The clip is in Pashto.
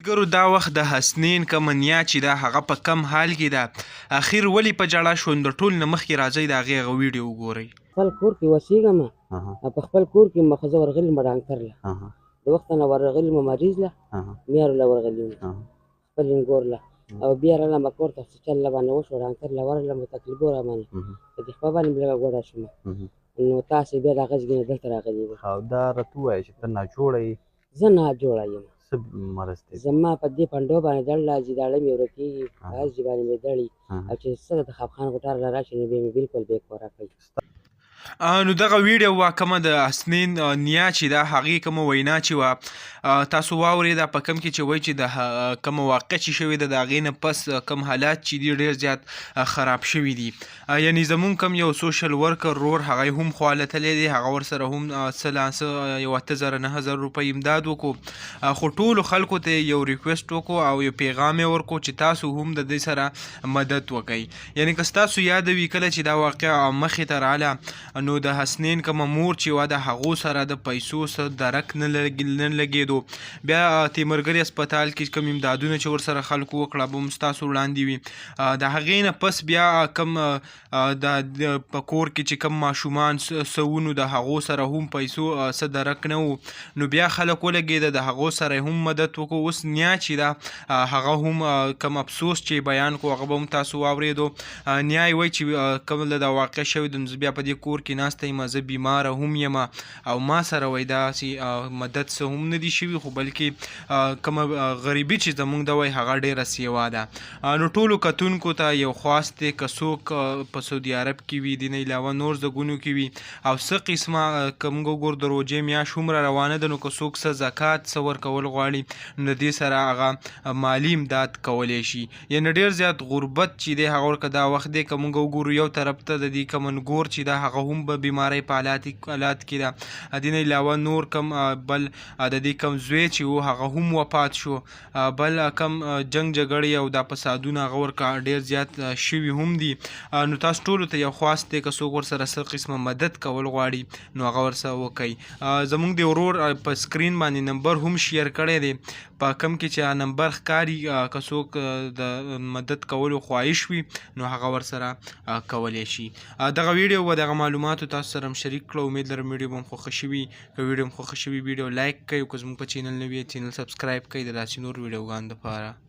ملګرو دا وخت د حسنین کومه نیا چې ده هغه په کم حال کې ده اخر ولې په ژړا شو نو د ټول نه مخکې راځئ د هغې هغه ویډیو وګورئ. خپل کور کې وسیږم په خپل کور کې مخ زه ورغلی یم ډاکتر له د وخته نه ورغلی یم مریض له میارو له ورغلی یم خپل انګور له او بیا رالم کور ته څه چل باندې وشو ډاکتر له ورغلم تکلیفو را باندې په دې خپه باندې لږه ګوډه شوم نو تاسې بیا د هغه ځای نه دلته راغلي وئ. او دا راته ووایه چې ته ناجوړه یې؟ زه ناجوړه یم. څه مرض دی؟ زما په دې پنډو باندې دړ راځي، داړه مې ورکېږي، په هسې باندې مې دړي او چې څه د خفقان غوټار له راشي نو بیا مې بلکل بې کوره کوي. نو دغه ویډیو وا کومه د حسنین نیا چې دا هغې کومه وینا چې وه تاسو واورېده په کوم کې چې وایي چې د کومه واقع چې شوې ده د هغې نه پس کوم حالات چې دي ډېر زیات خراب شوي دي. یعنی زمونږ کوم یو سوشل ورکر رور هغه هم خواله تللی دی، هغه ورسره هم څه لا څه یو 8000 9000 روپۍ امداد وکړو، خو ټولو خلکو ته یو ریکویسټ وکړو او یو پیغام یې ورکړو چې تاسو هم د دې سره مدد وکړئ. یعنی که ستاسو یاد وي کله چې دا واقعه مخې ته راله نو د حسنین کومه مور چې وه د هغو سره د پیسو څه درک نه لګېدو، بیا تیمرګري هسپتال کې کوم امدادونه چې ورسره خلکو وکړه به هم ستاسو وړاندې وي. د هغې نه پس بیا کوم د په کور کې چې کوم ماشومان څه وو نو د هغو سره هم پیسو څه درک نه وو، نو بیا خلک ولګېده د هغو سره هم مدد وکړو. اوس نیا چې ده هغه هم کوم افسوس چې بیان کو هغه به هم تاسو واورېدو. نیا یې وایي چې کوم له دا واقع شوې ده نو زه بیا په دې کور کې ناسته یم، زه بیماره هم یم او ما سره وایي داسې مدد څه هم نه دي شوي، خو بلکې کومه غریبي چې زمونږ ده وایي هغه ډېره سیوا ده. نو ټولو کتونکو ته یو خواست دی که څوک په سعودي عرب کې وي، دې نه علاوه نور ځګونو کې وي او څه قسمه که موږ وګورو د روژې میاشت هم را روانه ده، نو که څوک څه زکات څه ورکول غواړي نو د دې سره هغه مالي امداد کولی شي. یعنی ډیر زیات غربت چې دی هغه ورکه دا وخت دی که موږ وګورو یو طرف ته د دې کمنګور چې ده هغه هم به بیمارۍ په حالات کې ده، دې نه علاوه نور کم بل د دې کم زوی چې و هغه هم وفات شو، بل کم جنگ جګړې او دا فسادونه هغه ورکه ډیر زیات شوي هم دي. نو تاسو ټولو ته یو خواست دی که څوک ورسره څه قسمه مدد کول غواړي نو هغه ورسره وکړئ. زمونږ د ورور په سکرین باندې نمبر هم شیر کړی دی، په کوم کې چې هغه نمبر ښکاري که څوک د مدد کولو خواهش وي نو هغه ورسره کولی شي. دغه ویډیو و دغه معلوماتو تاسو سره هم شریک کړو، امید لرم ویډیو به هم خوښه شوي. که ویډیو هم خوښه شوي ویډیو لایک کړئ او که زموږ په چینل نوي یئ چینل سبسکرایب کړئ د داسې نور ویډیوګانو دپاره.